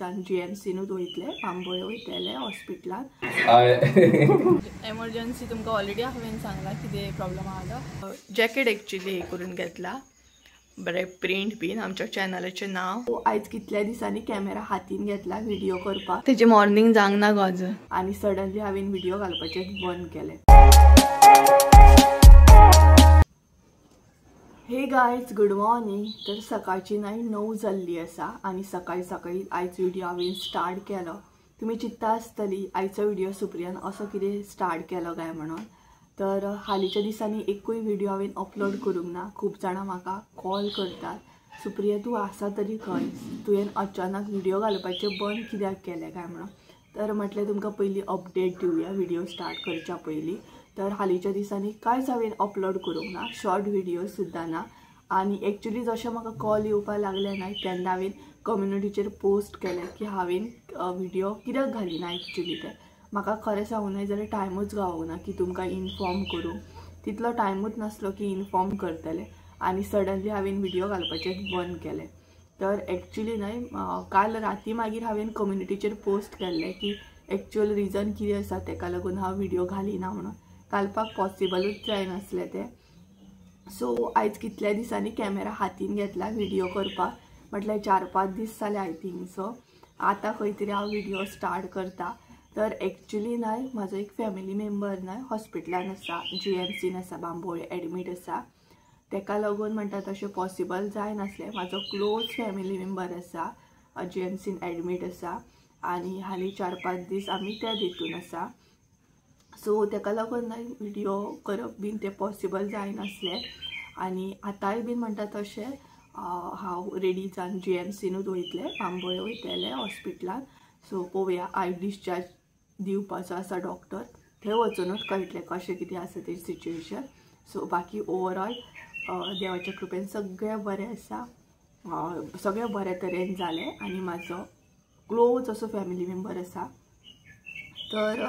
जीएमसीनूच वयतले, बांबोळे वयतले हॉस्पिटलान. एमर्जन्सी तुमकां ऑलरेडी हांवें सांगला कितें प्रॉब्लम आहा तो. जॅकेट एक्चुली हे करून घेतला, बरें प्रिंट बीन आमच्या चॅनलाचें नांव. आयज कितल्या दिसांनी कॅमेरा हातीन घेतला व्हिडिओ करपाक. तेजे मॉर्निंग जावंक ना गो अजून आनी सडनली हांवें व्हिडिओ घालपाचें बंद केलें. हे गायज, गुड मॉर्निंग. तर सकाळची न्हय 9 जाल्ली आसा आनी सकाळी सकाळी आयज व्हिडिओ हांवें स्टार्ट केलो. तुमी चिंत्ता आसतली आयचो व्हिडिओ सुप्रियान असो कितें स्टार्ट केलो काय म्हणून. तर हालींच्या दिसांनी एकूय व्हिडिओ हांवें अपलोड करूंक ना. खूब जाणां म्हाका कॉल करतात, सुप्रिया तूं आसा तरी खंय, तुवें अचानक व्हिडिओ घालपाचें बंद कित्याक केलें काय म्हणून. तर म्हटलें तुमकां पयलीं अपडेट दिवया व्हिडिओ स्टार्ट करच्या पयलीं. तर हालींच्या दिसांनी कांयच हांवें अपलोड करूंक ना, शॉर्ट व्हिडिओ सुद्दां ना. आनी एक्चुली जशें म्हाका कॉल येवपाक लागले ना तेन्ना हांवें कम्युनिटीचेर पोस्ट केलें की हांवें व्हिडिओ कित्याक घालिना. एक्चुली ते म्हाका खरें सांगूं न्हय जाल्यार टायमूच गावूंक ना की तुमकां इनफॉर्म करूं, तितलो टायमूच नासलो की इनफॉर्म करतले. आनी सडनली हांवें व्हिडिओ घालपाचें बंद केलें. तर एक्चुली न्हय काल राती मागीर हांवें कम्युनिटीचेर पोस्ट केल्लें की एक्चुअल रिजन कितें आसा तेका लागून हांव व्हिडिओ घालिना म्हणून. घालपाक पॉसिबलूच जायनासलें तें. सो आयज कितल्या दिसांनी कॅमेरा हातीन घेतला व्हिडिओ करपाक, म्हटल्यार 4-5 दीस जाले I think so. आतां खंय तरी हांव व्हिडिओ स्टार्ट करता. तर एक्चुली न्हय म्हाजो एक फॅमिली मेंबर न्हय हॉस्पिटलान आसा, जीएमसीन आसा, बांबोळे एडमीट आसा. तेका लागून म्हणटा तशें पॉसिबल जायनासलें. म्हाजो क्लोज फॅमिली मेंबर आसा, जीएमसीन एडमीट आसा आनी हालीं 4-5 दीस आमी त्या हितून आसा. सो तेका लागून न्हय व्हिडिओ करप बीन तें पॉसिबल जायनासलें. आनी आतांय बीन म्हणटा तशें हांव रेडी जावन जीएमसीनूच वयतलें, बांबोळे वयतलें हॉस्पिटलान. सो पळोवया, आयज डिस्चार्ज दिवपाचो आसा डॉक्टर, थंय वचुनूच कळटलें कशें कितें आसा तें सिच्युएशन. सो बाकी ओवरऑल देवाच्या कृपेन सगळें बरें आसा, सगळें बरे तरेन जालें. आनी म्हाजो क्लोज असो फॅमिली मेंबर आसा. तर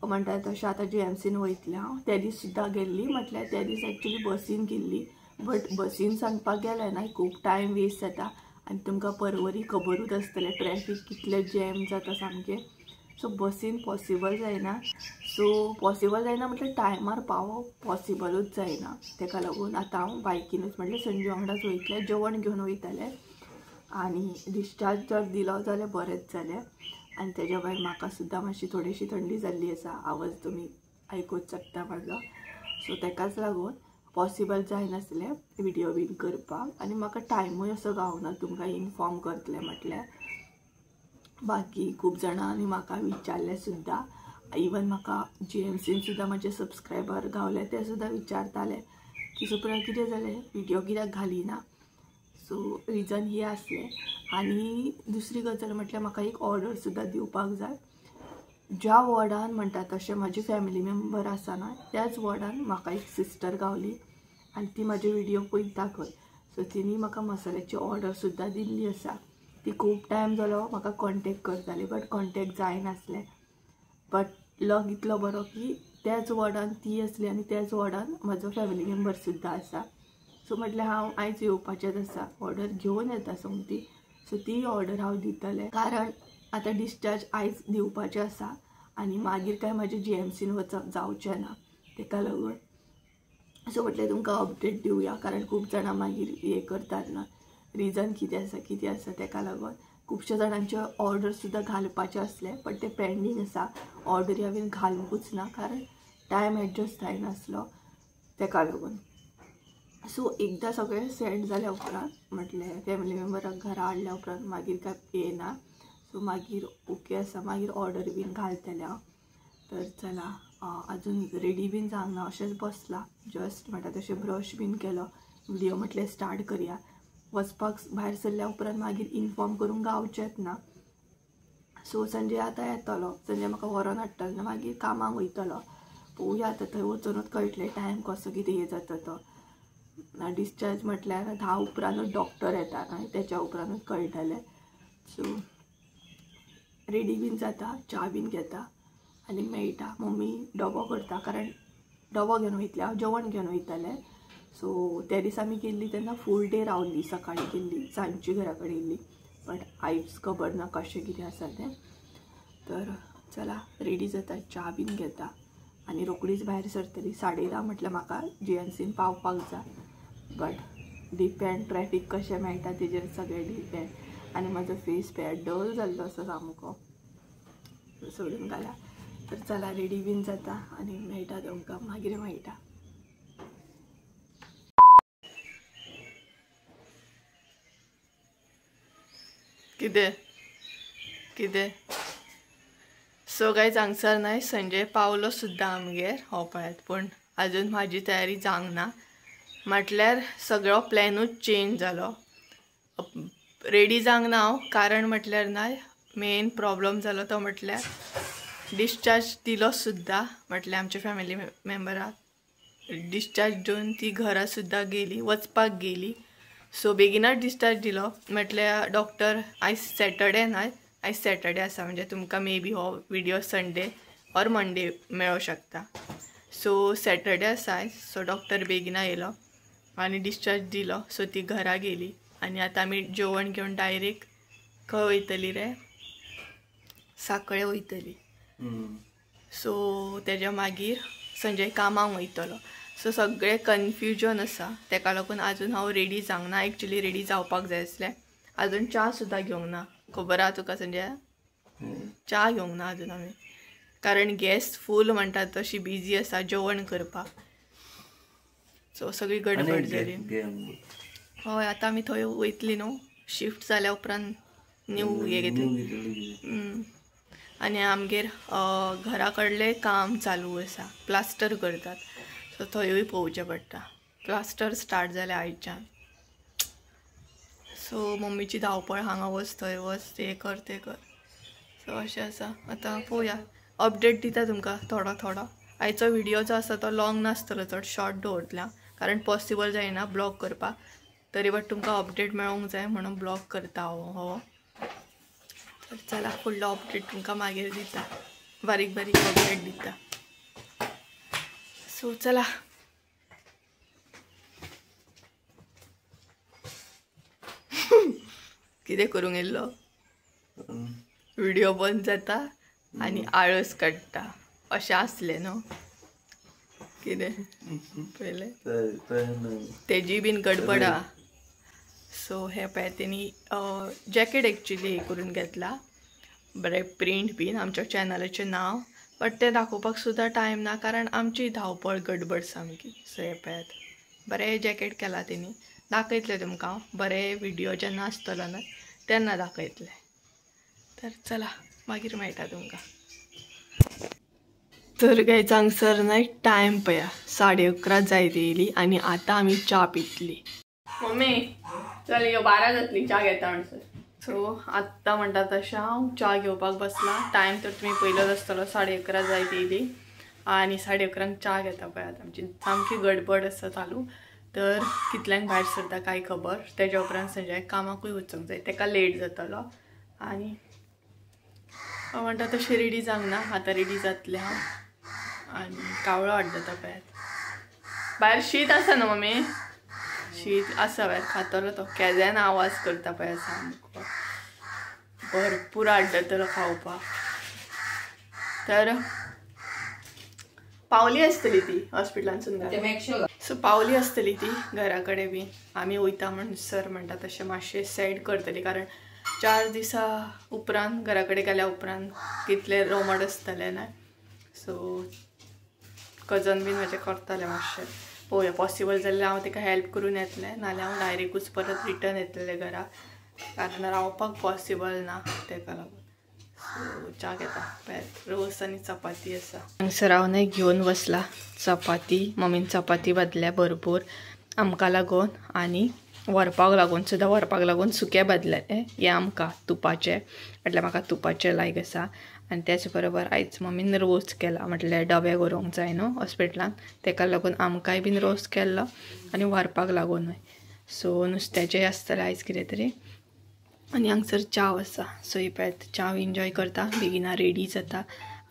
म्हणटा तशें आतां जीएमसीन वयतलें हांव. त्या दीस सुद्दां गेल्ली, म्हटल्यार त्या दीस एक्चुली बसीन गेल्ली, बट बसीन सांगपाक गेलें ना खूब टायम वेस्ट जाता आनी तुमकां परवरी खबरूच आसतलें ट्रॅफीक कितलें जॅम जाता सामकें. सो बसीन पॉसिबल जायना. सो पॉसिबल जायना म्हटल्यार टायमार पावप पॉसिबलूच जायना. तेका लागून आतां हांव बायकिनूच म्हटल्यार संजू वांगडाच वयतलें, जेवण घेवन वयतलें आनी डिस्चार्ज जर दिलो जाल्यार बरेंच जालें. आनी तेज्या भायर म्हाका सुद्दां मातशी थोडीशी थंडी जाल्ली आसा, आवाज तुमी आयकूंक शकता म्हाजो. सो तेकाच लागून पॉसिबल जायनासलें व्हिडिओ बीन करपाक आनी म्हाका टायमूय असो गावना तुमकां इनफॉर्म करतलें म्हटल्यार. बाकी खूब जाणांनी म्हाका विचारलें सुद्दां, इवन म्हाका जीएमसीन सुद्दां म्हाजे सबस्क्रायबर गावले ते सुद्दां विचारताले की सुप्रिया कितें जालें, व्हिडिओ कित्याक घालिना. सो रिजन हें आसलें. आनी दुसरी गजाल म्हटल्यार म्हाका एक ऑर्डर सुद्दां दिवपाक जाय. ज्या वॉर्डान म्हणटा तशें म्हाजी फॅमिली मेंबर आसा ना त्याच वॉर्डान म्हाका एक सिस्टर गावली आनी ती म्हाजे व्हिडिओ पळयता खंय. सो तिणी म्हाका मसाल्याची ऑर्डर सुद्दां दिल्ली आसा. ती खूब टायम जालो म्हाका कॉन्टेक्ट करताली बट कॉन्टेक्ट जायनासलें. बट लक इतलो बरो की त्याच वॉर्डान ती आसली आनी त्याच वॉर्डान म्हाजो फॅमिली मेंबर सुद्दां आसा. सो म्हटल्यार हांव आयज येवपाचेंच आसा, ऑर्डर घेवन येता सोमती. सो ती ऑर्डर हांव दितलें, कारण आतां डिस्चार्ज आयज दिवपाचें आसा आनी मागीर काय म्हाजें जीएमसीन वचप जावचें ना तेका लागून. सो म्हटलें तुमकां अपडेट दिवया, कारण खूब जाणां मागीर हें करतात ना रिजन कितें आसा कितें आसा तेका लागून. खुबश्या जाणांचे ऑर्डर सुद्दां घालपाचे आसले बट ते पेंडींग आसा, ऑर्डरी हांवें घालूंकूच ना कारण टायम एडजस्ट जायनासलो तेका लागून. सो एकदां सगळें सेट जाल्या उपरांत म्हटलें फॅमिली मेंबराक घरा हाडल्या उपरांत मागीर काय येना. सो मागीर ओके आसा, मागीर ऑर्डर बीन घालतलें हांव. तर चला अजून रेडी बीन जावंक ना, अशेंच बसलां जस्ट म्हणटा तशें ब्रश बीन केलो, व्हिडिओ म्हटलें स्टार्ट करया. वचपाक भायर सरल्या उपरांत मागीर इनफॉर्म करूंक गावचेंच ना. सो संजय आतां येतलो, संजय म्हाका व्हरोन हाडटलो ना मागीर कामाक वयतलो. पळोवया आतां थंय वचुनूच कळटलें टायम कसो कितें हें जाता तो. डिस्चार्ज म्हटल्यार 10 उपरांतूच डॉक्टर येता न्हय, तेच्या उपरांतूच कळटलें. सो रेडी बीन जाता, च्या बीन घेता आनी मेळटा. मम्मी डबो करता कारण डबो घेवन वयतलें हांव, जेवण घेवन वयतलें. सो त्या दिसा आमी गेल्ली तेन्ना फूल डे रावली, सकाळीं गेल्ली सांजची घरा कडेन येयल्ली. बट आयज खबर ना कशें कितें आसा तें. तर चला रेडी जाता, च्या बीन घेता आनी रोकडीच भायर सरतली. 10:30 म्हटल्यार म्हाका जीएमसीन पावपाक जाय, बट डिपेंड ट्रॅफिक कशें मेळटा तेजेर सगळें डिपेंड. आनी म्हाजो फेस पळयात डल जाल्लो आसा सामको, सोडून घाला. तर चला रेडी बीन जाता आनी मेळटा तुमकां मागीर मेळटा. कितें कितें सो गायज हांगसर न्हय संजय पावलो सुद्दां आमगेर हो पळयात, पूण अजून म्हाजी तयारी जावंक ना. म्हटल्यार सगळो प्लॅनूच चेंज जालो. रेडी जावंक ना हांव, कारण म्हटल्यार न्हय मेन प्रॉब्लम जालो तो म्हटल्यार डिस्चार्ज दिलो सुद्दां, म्हटल्यार आमच्या फॅमिली मेंबराक डिस्चार्ज दिवन ती घरा सुद्दां गेली, वचपाक गेली. सो बेगीनच डिस्चार्ज दिलो म्हटल्यार डॉक्टर आयज सॅटर्डे न्हय, आयज सॅटर्डे आसा, म्हणजे तुमकां मे बी हो व्हिडियो संडे ऑर मंडे मेळोंक शकता. सो सॅटर्डे आसा आयज, सो डॉक्टर बेगीन येयलो आनी डिस्चार्ज दिलो. सो ती घरा गेली आनी आतां आमी जेवण घेवन डायरेक्ट खंय वयतली रे, साकळे वयतली. सो तेज्या मागीर संजय कामाक वयतलो. सो सगळें कन्फ्युजन आसा, तेका लागून आजून हांव रेडी जावंक ना. एक्चुली रेडी जावपाक जाय आसलें, आजून च्या सुद्दां घेवंक ना. खबर आहा तुका संजय, च्या घेवंक ना आजून आमी, कारण गॅस फूल म्हणटात तशी बिजी आसा जेवण करपाक. सो सगळी गडबड जाली. हय आतां आमी थंय वयतली न्हू, शिफ्ट जाल्या उपरांत न्यू हें घेतली. आनी आमगेर घरा कडलें काम चालू आसा, प्लास्टर करतात, सो थंयूय पळोवचें पडटा. प्लास्टर स्टार्ट जालें आयच्यान. सो मम्मीची धांवपळ, हांगा वच थंय वच, तें कर तें कर. सो अशें आसा. आतां पळोवया, अपडेट दिता तुमकां थोडो थोडो. आयचो व्हिडियो जो आसा तो लॉंग नासतलो, चड शॉर्ट दवरतलें हांव, कारण पॉसिबल जायना ब्लॉग करपाक. तरी बट तुमकां अपडेट मेळोंक जाय म्हणून ब्लॉग करता हांव हो. तर चला फुडलो अपडेट तुमकां मागीर दिता, बारीक बारीक अपडेट दिता. सो चला कितें करूंक येयल्लो, व्हिडियो बंद जाता आनी आळस काडटा अशें आसलें न्हू कितें पयलें तेजी बीन गडबड आहा. सो हे पळय तेणी जॅकेट एक्चुली हे करून घेतला, बरें प्रिंट बीन आमच्या चॅनलाचें नांव, बट तें दाखोवपाक सुद्दां टायम ना, कारण आमची धांवपळ गडबड सामकी. सो हे पळयात बरें जॅकेट केलां तेणी, दाखयतलें तुमकां बरें व्हिडियो जेन्ना आसतलो न्हय तेन्ना दाखयतलें. तर चला मागीर मेळटा तुमकां. तर गायज हांगसर न्हय टायम पळया 11:30 जायत येयली आनी आतां आमी च्या पितली. मम्मी चल यो, 12 जातली च्या घेता म्हणसर. सो आत्तां म्हणटा तशें हांव च्या घेवपाक बसलां. टायम तर तुमी पयलोच आसतलो, 11:30 जायत येयली आनी 11:30 च्या घेता. पळयात आमची सामकी गडबड आसा चालू. तर कितल्यांक भायर सरता काय खबर. तेज्या उपरांत संजय कामाकूय वचूंक जाय, तेका लेट जातलो. आनी हांव म्हणटा तशें रेडी जावंक ना, आतां रेडी जातलें हांव. आनी कावळो हाडटा पळयात भायर, शीत आसा न्हू मम्मी, शीत आसा भायर, खातलो तो. केद्यान आवाज करता पळय सामको, भरपूर हाडटलो खावपाक. तर पावली आसतली ती हॉस्पिटलांतसून, सो पावली आसतली ती घरा कडेन बी. आमी वयता म्हणसर म्हणटा तशें मातशें सॅड करतली, कारण 4 दिसा उपरांत घरा कडेन गेल्या उपरांत कितले रोमट आसतलें न्हय. सो कजन बीन म्हाजें करतलें मातशें, पळोवया पॉसिबल जाल्यार हांव ताका हेल्प करून येतलें, नाल्यार हांव डायरेक्टूच परत रिटर्न येतलें घरा, कारण रावपाक पॉसिबल ना ताका लागून. सो च्या घेता पळयात, रोस आनी चपाती आसा. हांगसर हांव न्हय घेवन बसला चपाती, मम्मीन चपाती भाजल्या भरपूर आमकां लागून आनी व्हरपाक लागून सुद्दां, व्हरपाक लागून सुकें भाजलें हें आमकां तुपाचें, म्हटल्यार म्हाका तुपाचें लायक आसा. आनी त्याच बरोबर आयज मम्मीन रोस केला, म्हटल्यार डबे करूंक जाय न्हू हॉस्पिटलान, तेका लागून आमकांय बीन रोस केल्लो आनी व्हरपाक लागूनय. सो नुस्त्याचें आसतलें आयज कितें तरी. आनी हांगसर च्याव आसा, सो ही पळयात च्याव एन्जॉय करता, बेगिना रेडी जाता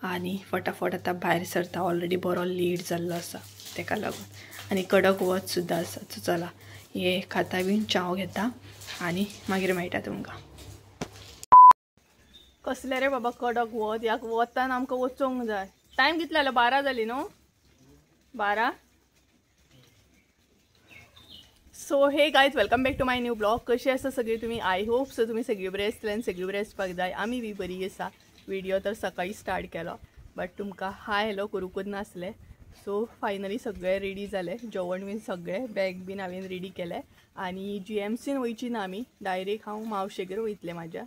आनी फटाफट आतां भायर सरता. ऑलरेडी बरो लेट जाल्लो आसा तेका लागून, आनी कडक वत सुद्दां आसा. सो चला हे खाता बीन च्याव घेता आनी मागीर मेळटा तुमकां. कसले रे बाबा कडक वत, ह्या वतान आमकां वचोंक जाय. टायम कितलो जालो? 12 जाली न्हू, 12. So hey guys, welcome back to my new blog. कशी आसा सगळी तुमी? I hope so तुमी सगळी बरी आसतली आनी सगळी बरी आसपाक जाय. आमी बी बरी आसा. व्हिडिओ तर सकाळी स्टार्ट केलो बट तुमकां हाय हॅलो करूंकच नासलें. सो फायनली सगळें रेडी जालें, जेवण बीन सगळें, बॅग बीन हांवें रेडी केलें आनी GMCन वयची ना आमी, डायरेक्ट हांव मावशेगेर वयतलें म्हाज्या.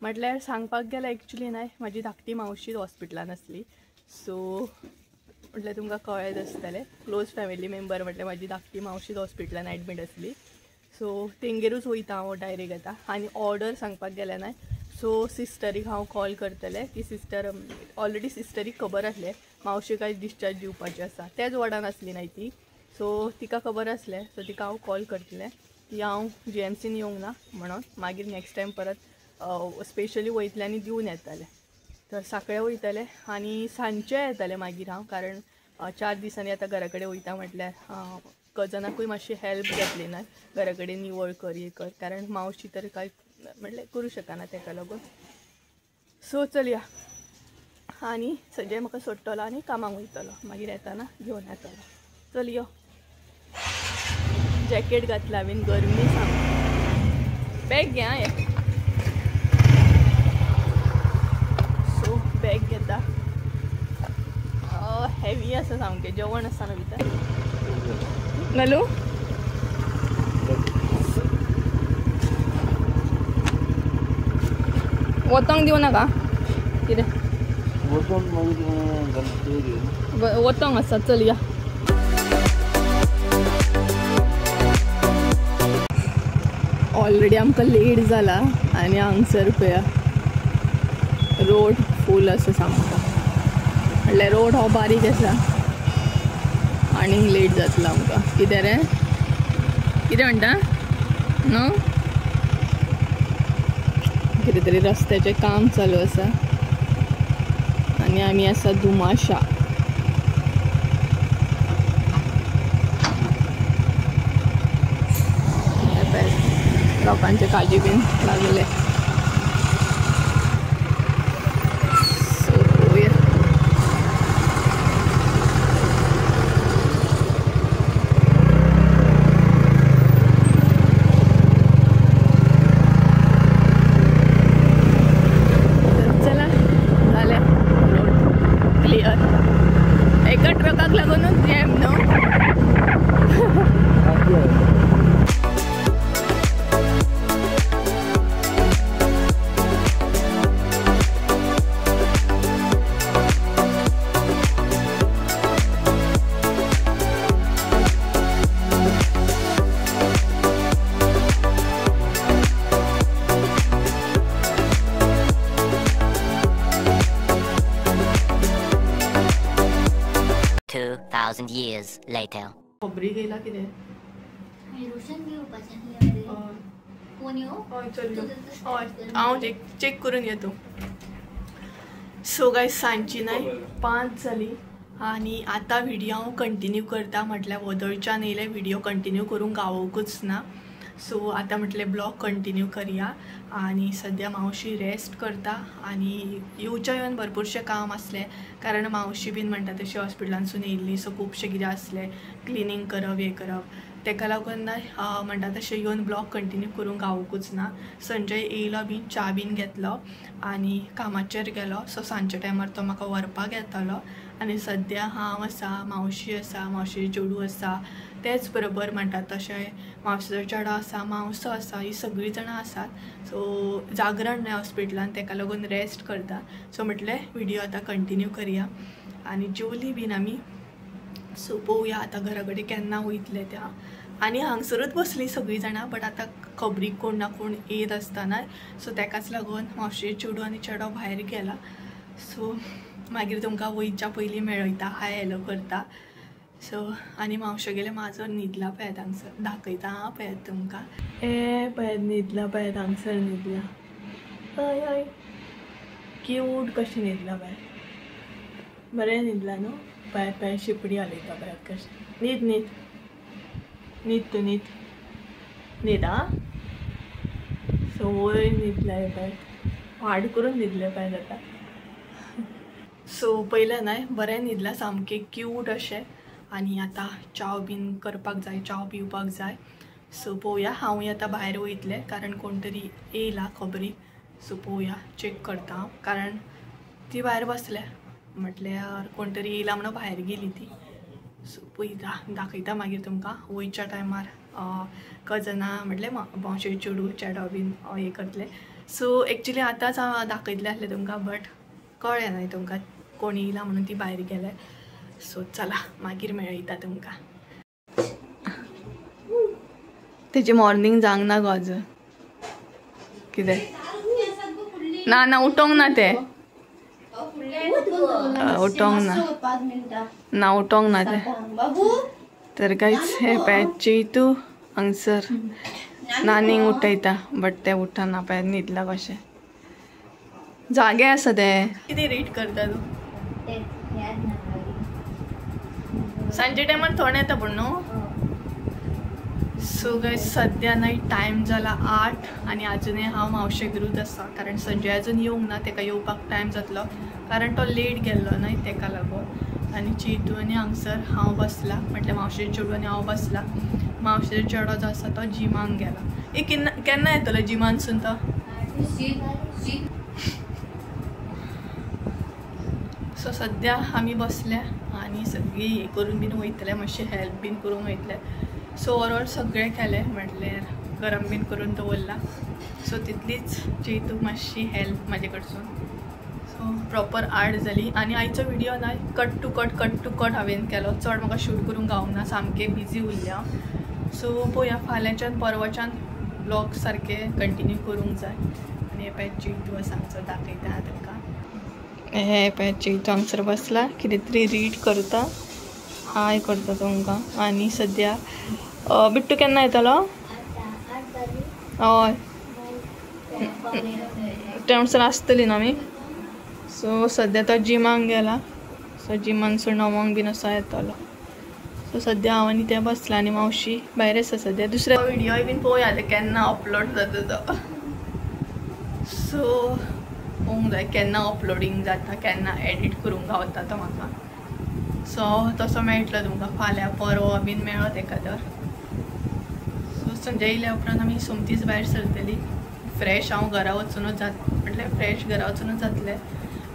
म्हटल्यार सांगपाक गेल्यार एक्चुली नाय, म्हाजी धाकटी मावशी हॉस्पिटलान आसली. सो म्हटल्यार तुमकां कळ्ळेंच आसतलें, क्लोज फॅमिली मेंबर म्हटल्यार म्हाजी धाकटी मावशी हॉस्पिटलान एडमीट आसली. सो तेंगेरूच वयता हांव डायरेक्ट आतां. आनी ऑर्डर सांगपाक गेल्यार नाय, सो सिस्टरीक हांव कॉल करतलें. ती सिस्टर ऑलरेडी सिस्टरीक खबर आसलें मावशेक आयज डिस्चार्ज दिवपाचें आसा, त्याच वॉर्डान आसली नाय ती. सो तिका खबर आसलें, सो तिका हांव कॉल करतलें की हांव GMCन येवंक ना म्हणून, मागीर नेक्स्ट टायम परत स्पेशली वयतलें आनी दिवन येतलें. तर साकळे वयतलें आनी सांजचें येतलें मागीर हांव, कारण 4 दिसांनी आतां घरा कडेन वयता म्हटल्यार कजनाकूय मातशी हेल्प जातली ना, घरा कडेन निवळ कर हें कर, कारण मावशी तर कांय म्हटल्यार करूं शकना तेका लागून. सो चलया, आनी संजय म्हाका सोडटलो आनी कामाक वयतलो, मागीर येताना घेवन येतलो. चल यो, जॅकेट घातलां हांवें, गरमी सामकी. बॅग घे हें. सो बॅग घेता, हेवी आसा सामकें, जेवण आसा न्हू भितर. घालूं? वतोंक दिवं नाका कितें, वतोंक आसा. चल या. ऑलरेडी आमकां लेट जाला आनी हांगसर पळया रोड फूल आसा सामको, म्हटल्यार रोड हो बारीक आसा आनीक लेट जातलो आमकां. कितें रे, कितें म्हणटा न्हू? कितें तरी रस्त्याचें काम चालू आसा आनी आमी आसा धुमाशा. लोकांचे काजी बीन लागले. चला जालें, रोड क्लियर. एका ट्रकाक लागूनच जॅम न्हू. Years later. खबरी गेला कितें? रोशन घेवपाचें फोन यो. हय चल, हय हांव चॅक करून येतो. सो गायज सांजची नाय 5 जाली आनी आतां व्हिडिओ हांव कंटिन्यू करता. म्हटल्यार वदळच्यान येयलें व्हिडिओ कंटिन्यू करूंक गावोंकूच ना. सो आतां म्हटलें ब्लॉग कंटिन्यू करया. आनी सद्या मावशी रेस्ट करता आनी येवच्या येवन भरपूरशें काम आसलें, कारण मावशी बीन म्हणटा तशी हॉस्पिटलांतसून येयल्ली. सो खुबशें कितें आसलें, क्लिनींग करप हें करप, तेका लागून ना म्हणटा तशें येवन ब्लॉग कंटिन्यू करूंक गावोंकूच ना. संजय येयलो बीन, च्या बीन घेतलो आनी कामाचेर गेलो. सो सांजच्या टायमार तो म्हाका व्हरपाक येतलो. आनी सद्या हांव आसा, मावशी आसा, मावशे चेडूं आसा, तेच बरोबर म्हणटा तशें मावशेचो चेडो आसा, मावसो आसा, ही सगळीं जाणां आसात. सो जागरण न्हय हॉस्पिटलान, तेका लागून रेस्ट करता. सो म्हटलें व्हिडिओ आतां कंटिन्यू करया. आनी जेवली बीन आमी. सो पळोवया आतां घरा कडेन केन्ना वयतले त्या. आनी हांगसरूच बसली सगळीं जाणां, बट आतां खबरीक कोण ना कोण येत आसतना, सो तेकाच लागून मावशे चेडूं आनी चेडो भायर गेला. सो मागीर तुमकां वयच्या पयलीं मेळयता, हाय हॅलो करता. सो आनी मावशे गेले माजर न्हिदला पळयात हांगसर, दाखयता हांव पळयात तुमकां. ए पळयात न्हिदला, पळयात हांगसर न्हिदला. हय हय, क्यूट कशें न्हिदला पळयात, बरें न्हिदला न्हू. पळयात पळयात शिपडी हालयता पळयात कशें. न्हीद न्हीद न्हीद तूं न्हीद न्हीद. आं, सो वयर न्हिदला पळयात. वाड करून न्हिदलें पळय जाता. सो पयलें न्हय बरें न्हिदलां सामकें क्यूट अशें. आनी आतां च्याव बीन करपाक जाय, च्याव पिवपाक जाय. सो पळोवया, हांवूय आतां भायर वयतलें कारण कोण तरी येयला खबरी. सो पळोवया, चॅक करता हांव कारण ती भायर बसल्या म्हटल्यार कोण तरी येयला म्हणून भायर गेली ती. सो पळयता, दाखयता मागीर तुमकां वयच्या टायमार कजना म्हटलें मावशे चेडू चेडो बीन हें करतलें. सो एक्चुली आतांच हांव दाखयतलें आसलें तुमकां बट कळ्ळें न्हय तुमकां कोण येयला म्हणून ती भायर गेले. सो चला मागीर मेळयता तुमकां. तेजी मॉर्निंग जावंक ना गो अजून. कितें ना ना उठोंक ना तें, उठोंक ना ना उठोंक ना तें. तर कांयच हें पळय चेतू हांगसर नानीक उठयता बट तें उठना पळय न्हिदलां कशें जागे आसा तें. कितें रीड करता तूं? सांजे टायमार थोडें येता पूण न्हू. सो गायज सद्या न्हय टायम जाला 8 आनी आजुनूय हांव मावशेगेरूच आसा कारण संजय अजून येवंक ना, तेका येवपाक टायम जातलो कारण तो लेट गेल्लो न्हय तेका लागून. आनी चेतू आनी हांगसर हांव बसला म्हटल्यार मावशे चेडू आनी हांव बसला. मावशे चेडो जो आसा तो जिमाक गेला. ए केन्ना केन्ना येतलो जिमानसून तो? सो सद्या आमी बसल्या आनी सगळीं हें करून बीन वयतले, मातशें हेल्प बीन करूंक वयतले. सो ओवरऑल सगळें केलें म्हटल्यार गरम बीन करून दवरलां. सो तितलीच चेतूक मातशी हेल्प म्हाजे कडसून. सो प्रॉपर 8 जाली. आनी आयचो व्हिडियो ना cut to cut cut to cut हांवें केलो, चड म्हाका शूट करूंक गावूंक ना, सामकें बिजी उरलें हांव. सो पळोवया फाल्यांच्यान परवाच्यान ब्लॉग सारके कंटिन्यू करूंक जाय. आनी हें पळय चेतू आसा हांगसर दाखयता तांकां. हें पळय चेतू हांगसर बसला कितें तरी रीड करता, हाय करता तुमकां. आनी सद्या बिट्टू केन्ना येतलो? हय ते म्हणसर आसतली न्हू आमी. सो सद्या तो जिमाक गेला, सो जिमानसून 9 बीन असो येतलो. सो सद्या हांव आनी तें बसलां आनी मावशी भायर आसा सद्या. दुसरो व्हिडियोय बीन पळोवया आतां केन्ना अपलोड जाता तो. सो पळोवंक जाय केन्ना अपलोडींग जाता, केन्ना एडिट करूंक गावता तो म्हाका. सो तसो मेळटलो तुमकां फाल्यां परवां बीन मेळत एका तर. सो संजय येयल्या उपरांत आमी सोमतीच भायर सरतली. फ्रेश हांव घरा वचुनूच जात म्हटल्यार फ्रेश घरा वचुनूच जातलें.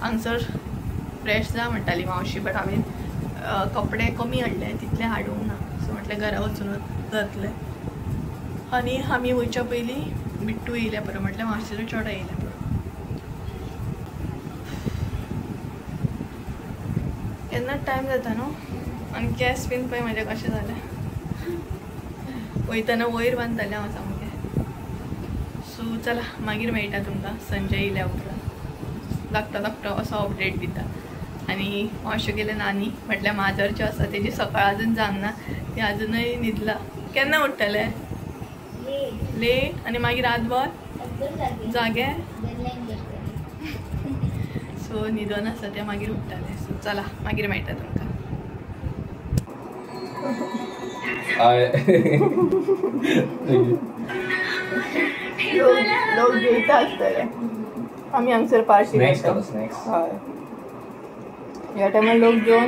हांगसर फ्रेश जा म्हणटाली मावशी बट हांवें कपडे कमी हाडले तितले हाडूंक ना. सो म्हटलें घरा वचुनूच जातलें. आनी आमी वयच्या पयलीं बिट्टू येयल्या पुरो म्हटल्यार मावशेचो चेडो येयल्या पुरो. केन्ना टायम जाता न्हू. आनी केंस बीन पळय म्हाजे कशें जालें, वयतना वयर बांदतालें हांव सामकें. सो चला मागीर मेळटा तुमकां संजय येयल्या उपरांत. लागता लागता असो अपडेट दिता. आनी मावशे गेले नानी म्हटल्यार माजर जें आसा तेजी सकाळ अजून जावंक ना, ती आजुनूय न्हिदला. केन्ना उठ्ठलें? लेट. आनी मागीर रातभर जागे. सो न्हिदोन आसा तें मागीर उठ्ठलें. सो चला मागीर मेळटा तुमकां. लोक जेयता आसतले, आमी हांगसर पार्टी. हय ह्या टायमार लोक जेवन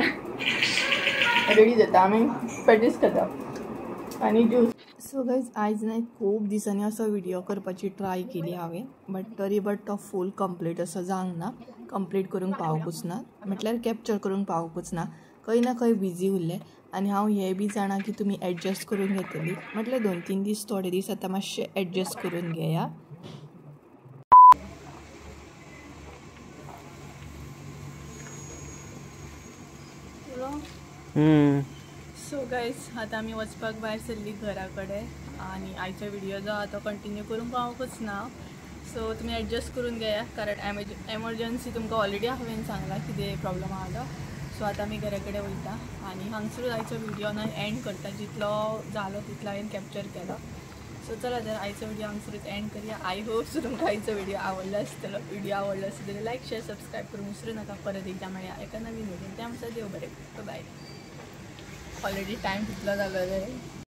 रेडी जाता, आमी पॅटीस खाता आनी ज्यूस. सो गायज आयज न्हय खूब दिसांनी असो व्हिडियो करपाची ट्राय केली हांवें बट तरी बट तो फूल कंप्लीट असो जावंक ना, कंप्लीट करूंक पावूंकूच ना, म्हटल्यार कॅप्चर करूंक पावूंकूच ना, खंय ना खंय बिजी उरलें. आनी हांव हें बी जाणा की तुमी एडजस्ट करून घेतली, म्हटल्यार 2-3 दीस थोडे दीस आतां मातशें एडजस्ट करून घेया. सो गायज आतां आमी वचपाक भायर सरली घरा कडेन आनी आयचो व्हिडियो जो आहा तो कंटिन्यू करूंक पावूंकच ना. सो तुमी एडजस्ट करून घेया कारण एमर्जन्सी तुमकां ऑलरेडी हांवें सांगलां कितें प्रॉब्लम आहा तो. सो आतां आमी घरा कडेन वयता आनी हांगसरूच आयचो व्हिडियो ना एंड करता, जितलो जालो तितलो हांवें कॅप्चर केलो. सो चला तर आयचो व्हिडियो हांगसरूच एंड करया. I hope so तुमकां आयचो व्हिडियो आवडलो आसतलो. व्हिडियो आवडलो आसतलो जाल्यार लायक शेअर सबस्क्रायब करूंक विसरूं नाका. परत एकदां मेळया एका नवीन व्हिडियो. त्या आमचो देव बरें, बाय. ऑलरेडी टायम तितलो जालो रे.